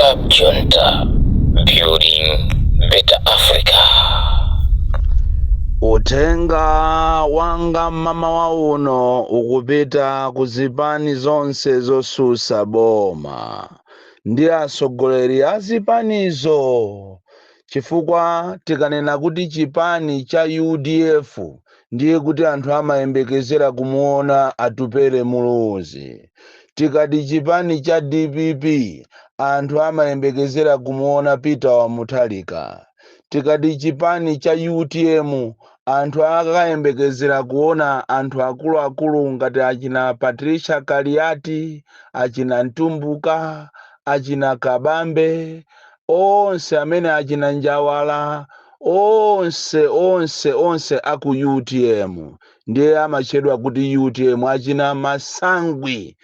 Club Junta, building better Africa. Uthenga wanga mmawa uno ukupita ku zipani zonse zosusa boma ndi atsogoleri a zipanizo, chifukwa tikanena kuti chipani cha UDF, ndiye kuti anthu amayembekezera kumuona Atupele Muluzi. Tikati chipani cha DPP, anthu amayembekezera kumuona Peter wa Mutharika. Tikati chipani cha UTM, anthu akayembekezera kuona anthu akuluakulu ngati achina Patricia Kaliati, achina Mtumbuka, achina Kabambe, onse amene achina Njawala, onse onse onse aku UTM ndiye amatchedwa kuti UTM, achina Masangwi.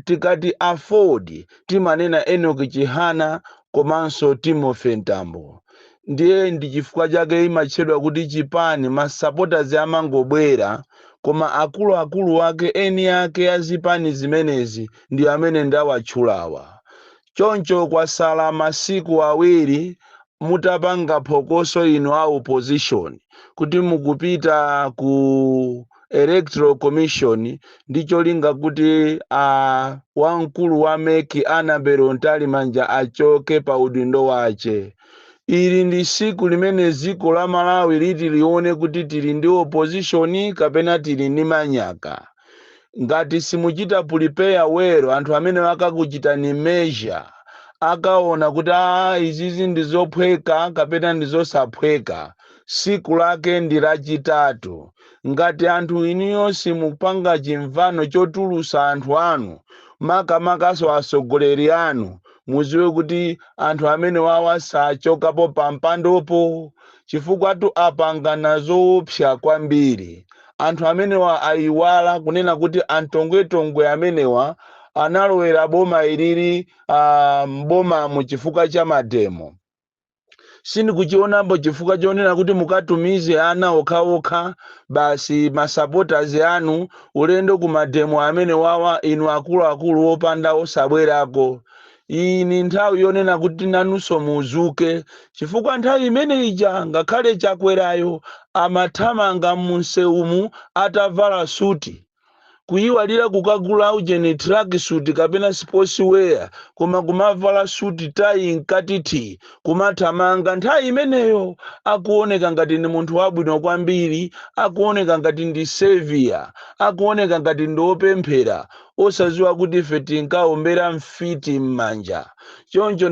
Tikati AFORD, timanena Enoch Chihana komanso Timothy Mtambo. Ndiye ndi chifukwa chake imatchedwa kuti chipani. Masupporters amangobwera, koma akuluakulu ake, eni ake azipani zimenezi ndi amene ndawatchulawa. Choncho kwasala masiku 2 mutapanga phokoso inu a opposition kuti mukupita ku Electoral Commission ndi cholinga kuti wamkulu wa MEC Annabel Mtalimanja achoke pa udindo wace. Ili ndi siku limene dziko la Malawi liti lione kuti tili ndi opposition kapena tili ndi manyaka. Ngati simuchita prepare well, anthu amene akakuchitani measure akaona kuti a izizi ndi zophweka kapena ndi zosaphweka. Siku lake ndi Lachitatu. Ngati anthu iniyo simupanga chimvano chotulusa anthu anu, makamakaso atsogoleri anu, muziwe kuti anthu amene wawa sachokapo pampandopo, chifukwa tu apangana zoopsa kwambiri. Anthu amenewa ayiwala kunena kuti antongwetongwe amenewa analowera boma ilili mbomamo chifukwa cha mademo. Sindikuchionapo chifukwa chonena kuti mukatumize ana okhaokha basi, masupporters anu, ulendo ku mademo amene wawa, inu akuluakulu opanda osabwerako. Iyi ni nthawi yonena kuti nanunso muzuke, chifukwa nthawi imene ija ngakhale Chakwerayo amathamanga munsewumu atavala suti, kuyiwalira kukagula ujeni tracksuit kapena sports wear, koma kumavala suti, tayi mkatiti, kumathamanga. Nthawi imeneyo akuoneka ngati ndi munthu wabwino kwambiri, akuoneka ngati ndi savior, akuoneka ngati ndi wopemphera, osadziwa kuti ife tinkaombera mfiti m'manja. Choncho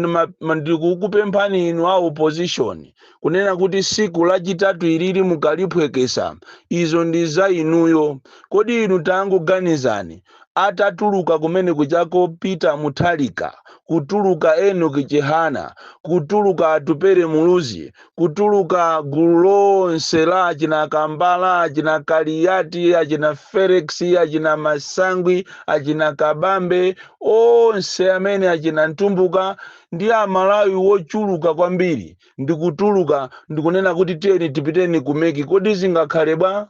ndikukupemphani inu a opposition kunena kuti siku Lachitatu ilili mukaliphwekesa, izo ndi za inuyo. Kodi inu tangoganizani, atatuluka kumene kuchako Peter Mutharika, kutuluka Enoch Chihana, kutuluka Atupele Muluzi, kutuluka gulu lonse la achina Kambala, achina Kaliyati, achina Felix, achina Masangwi, achina Kabambe, onse amene achina Mtumbuka ndi Amalawi wochuluka kwambiri, ndikutuluka ndikunena kuti tiyeni tipiteni ku MEC, kodi zingakhale bwa?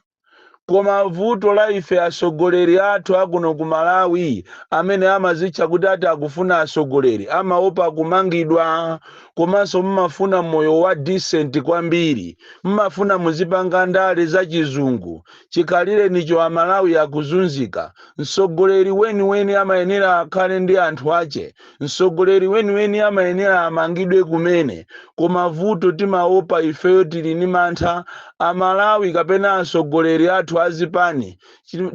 Koma vuto la ife atsogoleri athu akuno ku Malawi amene amazitcha kuti ati akufuna atsogoleri, amaopa kumangidwa, komanso mmafuna moyo wa decent kwambiri, mmafuna muzipanga ndale zachizungu. Chikhalirenicho Amalawi akuzunzika. Mtsogoleri weniweni amayenera akhale ndi anthu ache. Mtsogoleri weniweni amayenera amangidwe kumene. Koma vuto timaopa ifeyo, tili ndi mantha Amalawi kapena atsogoleri athu azipani.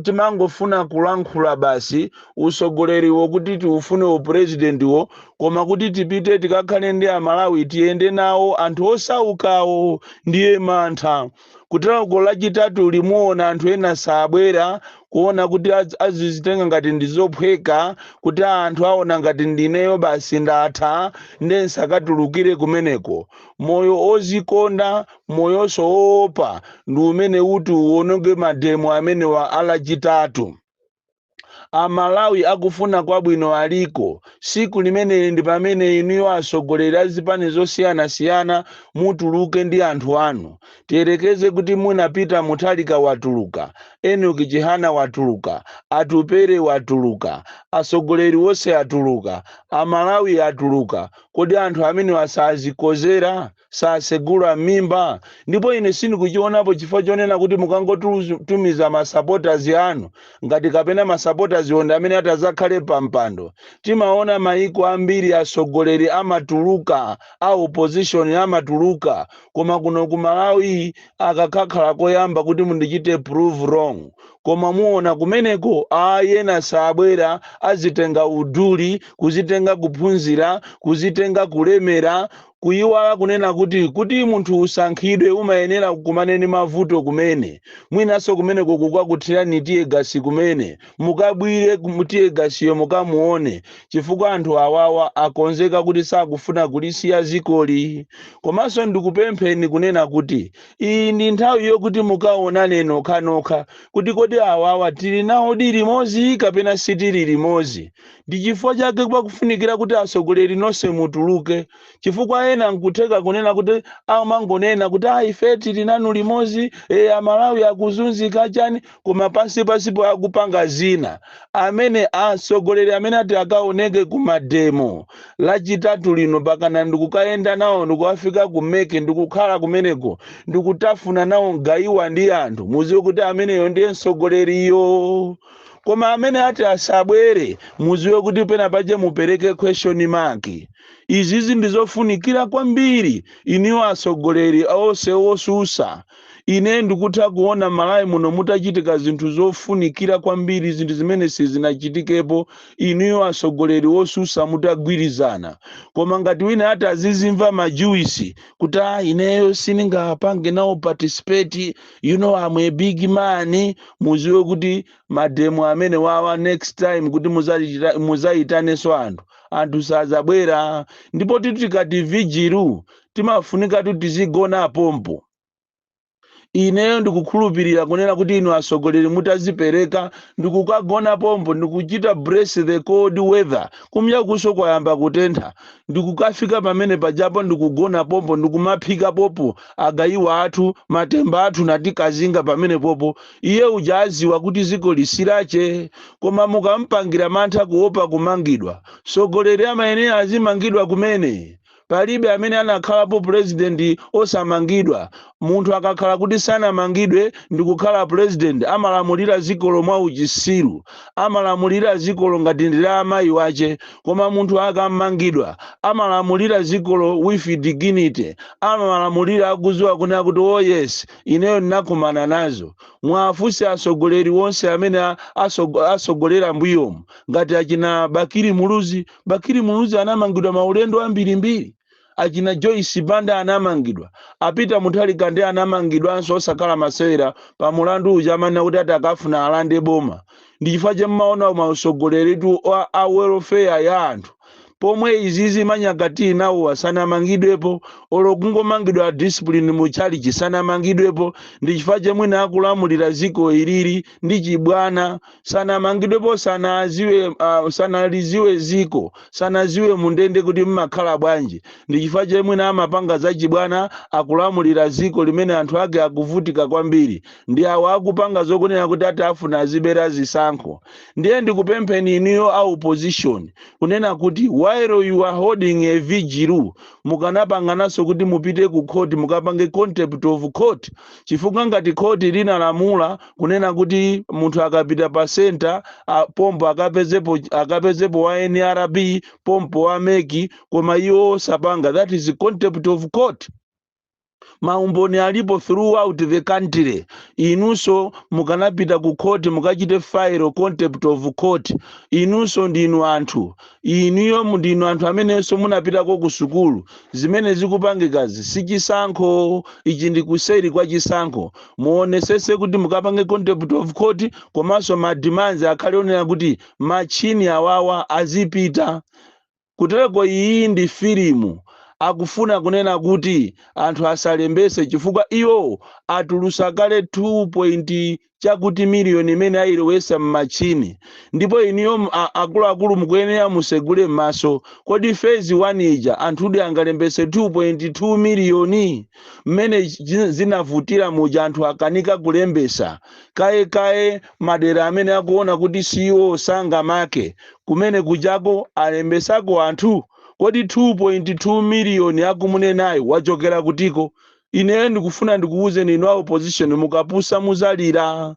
Timangofuna kulankhula basi usogoleriwo kuti tiufune upurezidentiwo, koma kuti tipite tikakhale ndi Amalawi, tiyende nawo anthu osaukawo, ndiye mantha. Kuterako Lachitatu limuona anthu ena sabwera, kuona kuti azizitenga ngati ndizophweka, kuti anthu aona ngati ndineyo basi ndatha, nde nsakatulukire kumeneko. Moyo ozikonda, moyonso woopa ndi umene uti uwononge mademo amenewa alachitatu. Amalawi akufuna kwabwino aliko. Siku limeneli ndi pamene inuyo atsogoleri a zipani zosiyanasiyana mutuluke ndi anthu anu. Tiyerekeze kuti munapita Mutharika watuluka, Enoch Chihana watuluka, Atupere watuluka, atsogoleri wonse atuluka, Amalawi atuluka. Kodi anthu amene asazikozera, sasegula mimba? Ndipo ine sindikuchionapo chifukwa chonena kuti mukangotumiza masupporters anu ngati kapena masupporters onda amene atazakhale pa mpando. Timaona maiko ambiri atsogoleri amatuluka, a opposition amatuluka, koma kuno ku Malawi akakhala koyamba kuti mundichite prove wrong. Koma muona kumeneko ayena sabwera, azitenga uduli, kuzitenga kuphunzira, kuzitenga kulemera, kuyiwala kunena kuti munthu usankhidwe umayenera kukumane ndi mavuto kumene, mwinanso kumeneko kukakuthirani tear gas, kumene mukabwire tear gasiyo mukamuone, chifukwa anthu awawa akonzeka kuti sakufuna kulisiya zikoli. Komanso ndikupempheni kunena kuti iyi ndi nthawi yokuti mukaonane nokhanokha kuti kodi awawa tili nawo di limodzi kapena sitili limodzi. Ndi chifukwa chake pakufunikira kuti atsogoleri nonse mutuluke, chifukwa ena nkutheka kunena kuti amangonena kuti, "Ah, ife tili nanu limodzi, Amalawi akuzunzika chani," koma pansi pansipo akupanga zina. Amene atsogoleri amene ati akaoneke ku mademo Lachitatu lino, pakana ndikukayenda nawo, ndikukafika ku MEC, ndikukhala kumeneko, ndikutafuna nawo gayiwa ndi anthu, muziwe kuti ameneyo ndiye mtsogoleriyo. Koma amene ati asabwere, muziwe kuti pena pache mupereke question mark. Izizi ndizofunikira kwambiri iniwo atsogoleri onse osusa. Ine ndikutha kuona Malawi muno mutachitika zinthu zofunikira kwambiri, zinthu zimene sizinachitikepo, inuyo atsogoleri osusa mutagwirizana. Koma ngati wina ati azizimva majuisi kuti, "Ah, ineyo sindingapange nawo participate, I'm a big man," muziwe kuti mademo amene wawa next time kuti muzayitanenso anthu, anthu sazabwera. Ndipo tikati vigil, timafunika kuti tizigona pompo. Ineyo ndikukhulupirira kunena kuti inu atsogoleri mutazipereka ndikukagona pompo, ndikuchita brace the cold weather, kumya kuso kwayamba kutentha, ndikukafika pamene pajapo, ndikugona pompo, ndikumaphika popo agayiwa athu, matemba athu natikazinga pamene popo, iye uja aziwa kuti ziko lisilache. Koma mukampangira mantha kuopa kumangidwa, sogoleri amayenera azimangidwa kumene. Palibe amene anakhalapo president osamangidwa. Munthu akakhala kuti sanamangidwe ndikukhala president, amalamulira zikolo mwa uchisiru, amalamulira zikolo ngati ndi la amayi wache. Koma munthu akamangidwa, amalamulira zikolo with dignity, amalamulira akuziwa kunena kuti, "Oh yes, ineyo ndinakumana nazo." Mwafunse atsogoleri wonse amene asogolera mbuyomu, ngati achina Bakili Muluzi. Bakili Muluzi anamangidwa maulendo ambirimbiri. Achina Joyce Banda anamangidwa. A Peter Mutharika ndi anamangidwanso, osakhala masewera, pa mulandu uja amanena kuti ati akafuna alande boma. Ndi chifukwa chemmaona mausogoleritu a welfare ya anthu, pomwe izizi manyakati nawo asanamangidwepo, olo kungomangidwa discipline mu chalichi sanamangidwepo. Ndi chifukwa chemwene akulamulira ziko ilili ndi chibwana. Sanamangidwepo, sanaziwe, sanaliziwe ziko, sanaziwe mundende kuti mmakhala bwanji. Ndi chifukwa chemwene amapanga za chibwana, akulamulira ziko limene anthu ake akuvutika kwambiri. Ndi awo akupanga zokunena kuti ati afuna azibera zisankho. Ndiye ndikupempheni inuyo a opposition kunena kuti while you are holding a vigil, mukanapangananso kuti mupite ku court, mukapange contempt of court, chifukwa ngati court linalamula kunena kuti munthu akapita pa center pompo akapezepo wa NRB, pompo wa MEC, koma iwo osapanga, that is contempt of court. Maumboni alipo throughout the country. Inunso mukanapita ku court, mukachite file contempt of court. Inunso ndinu anthu, inuyo ndinu anthu amenenso munapitako ku sukulu. Zimene zikupangikazi si chisankho, ichi ndi kuseri kwa chisankho. Muonesese kuti mukapange contempt of court, komanso ma demands akhale onena kuti machini awawa azipita kutereko. Iyi ndi filimu. Akufuna kunena kuti anthu asalembese chifukwa iwo atulusa kale 2 point chakuti miliyoni imene ayilowesa m'machini. Ndipo iniyo akuluakulu mukuyenera musegule m'maso. Kodi phase 1 ija anthudi angalembese 2.2 miliyoni? Mmene zinavutira muja, anthu akanika kulembesa kaye kaye. Madera amene akuona kuti siwo sangamake kumene kujako alembesako anthu. Kodi 2.2 miliyoni akumunenayo wachokera kutiko? Ineyo ndikufuna ndikuwuzeni inu a opposition, mukapusa muzalira.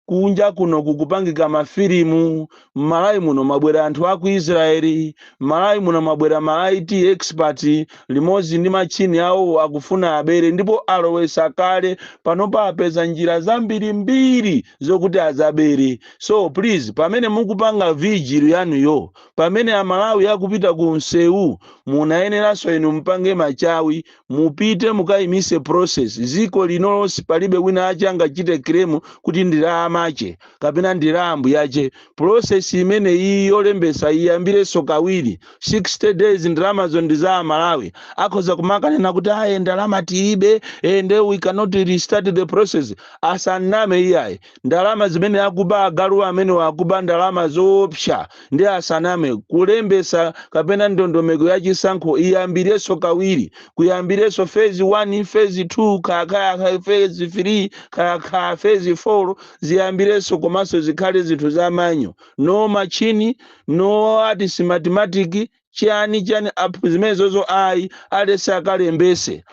Kunja kuno kukupangika mafilimu. M'Malawi muno mabwera anthu aku Israeli, M'Malawi muno mabwera ma IT expert limodzi ndi machini awo, akufuna abere ndipo alowesa kale. Panopa apeza njira zambirimbiri zokuti azabere. So please, pamene mukupanga vigil yanuyo, pamene Amalawi akupita ku msewu, munayeneranso inu mpange machawi, mupite mukayimise process. Ziko linolonse palibe wina ache angachite claim kuti ndila amache kapena ndila ambuyache. Process imene iyi yolembesa iyambirenso kawiri, 60 days. Ndalamazo ndi za Amalawi. Akhoza kumakanena kuti aye, ndalama tiibe and we cannot restart the process. Asaname iyayi. Ndalama zimene akuba agalu amene wakuba ndalama zoopsa, ndi asaname. Kulembesa kapena ndondomeko ya chisankho iyambirenso kawiri, kuyambirenso phase 1, phase 2, kaya phase 3, kaya phase 4, ziyambirenso. Komanso zikhale zinthu za manual, no machini, no ati Smartmatic chani chani zimenezozo ayi. Alese akalembese,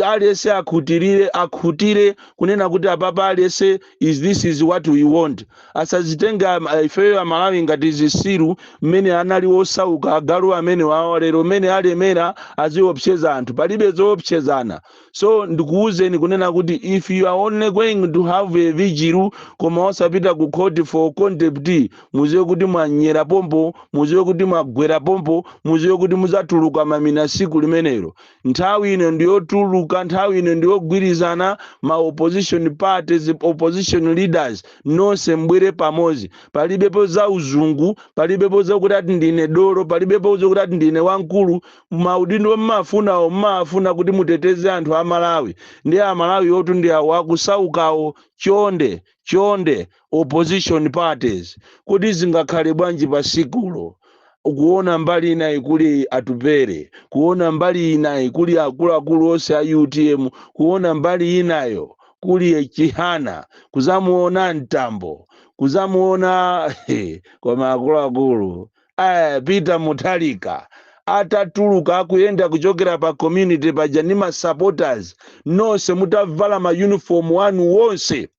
alese akhutirire, akhutire kunena kuti apapa alese is this is what we want. Asazitenga ifeyo Amalawi ngati zisiru. Mmene anali osauka agalu amene wawa, lero mmene alemera aziopseza anthu. Palibe zoopsezana. So ndikuwuzeni kunena kuti if you are only going to have a vigil koma osapita ku court for contempt, muziwe kuti mwanyera pompo, muziwe kuti mwagwera pompo, muziwe kuti muzatuluka mamina siku limenelo. Nthawi ino ndiyotuluka, nthawi ino ndiyogwirizana. Ma opposition parties, opposition leaders, nonse mbwere pamodzi. Palibepo za uzungu, palibepo zakuti ati ndine dolo, palibepo zakuti ati ndine wamkulu. Maudindo mmafunawo, mmafuna kuti muteteze anthu a Malawi, ndi Amalawi otu ndi awo akusaukawo. Chonde chonde, opposition parties, kuti zingakhale bwanji pa sikulo kuona mbali inayi kuli Atupere, kuona mbali inayi kuli akuluakulu onse a UTM, kuona mbali inayo kuli Chihana, kuzamuona Mtambo, kuzamuona, koma akuluakulu aya, Peter Mutharika atatuluka akuyenda kuchokera pa community paja ndi ma supporters nonse mutavala ma uniform wanu wonse,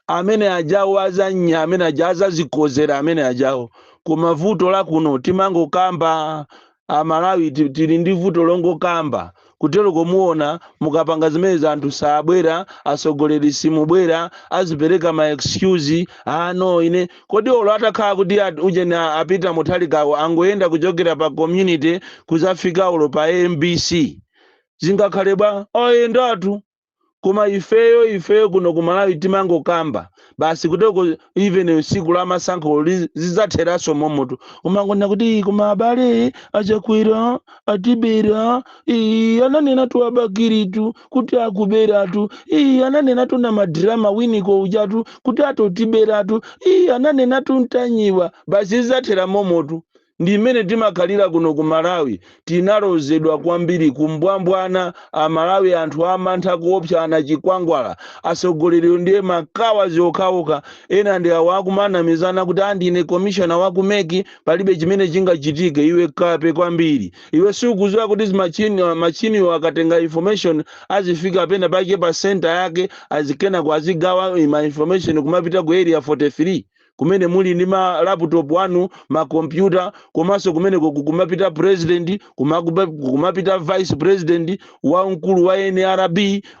amene ajawo azanya, amene aja azazikozera amene ajawo. Koma vuto lakuno timangokamba. Amalawi tili ndi vuto longokamba. Kutero komuona mukapanga zimenezi anthu sabwera, atsogoleri simubwera, azipereka ma excuse. Ah no, ine kodi olo atakhala kuti ujeni apita Mutharikawo angoyenda kuchokera pa community kuzafika ulo pa MBC, zingakhale bwa? Ayendatu. Koma ifeyo kuno ku Malawi timangokamba basi. Kuteko even tsiku la masankho zidzatheranso momoto, umangona kuti koma abale aChakwera atibera. Ii, ananena tu abakiritu kuti akuberatu. Ii, ananena tu na madrama winiko ujatu kuti atotiberatu. Ii, ananena tu Mtanyiwa. Basi, zidzathera momotu. Ndi mmene timakhalira kuno ku Malawi. Tinalozedwa kwambiri kumbwambwana Amalawi, anthu amantha kuopsana chikwangwala. Atsogoleri ndiye makawa zokhaokha. Ena ndi awo akumanamizana kuti andine commissioner waku MEC, palibe chimene chingachitike. Iwe kape kwambiri iwe, sikuziwa kuti machiniwo akatenga information azifika pena pake pa center yake, azikenako azigawa ma information kumapita ku Area 43 kumene muli ndi ma laptop anu, makompyuta. Komanso kumeneko kumapita president, kumapita vice president, wamkulu wa NRB,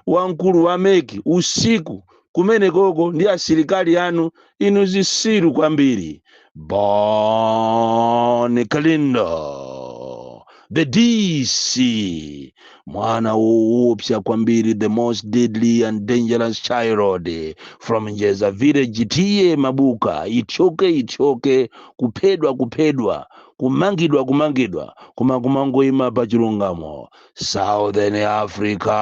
wamkulu wa MEC usiku kumenekoko ndi asilikali anu. Inu zisiru kwambiri. Bon Kalindo, the DC, mwana woopsa kwambiri, the most deadly and dangerous child from Njeza village, T/A Mabuka. Ithyoke ithyoke, kuphedwa kuphedwa. Kumangidwa, kumangidwa, koma kumangoyima pa chilungamo. Southern Africa.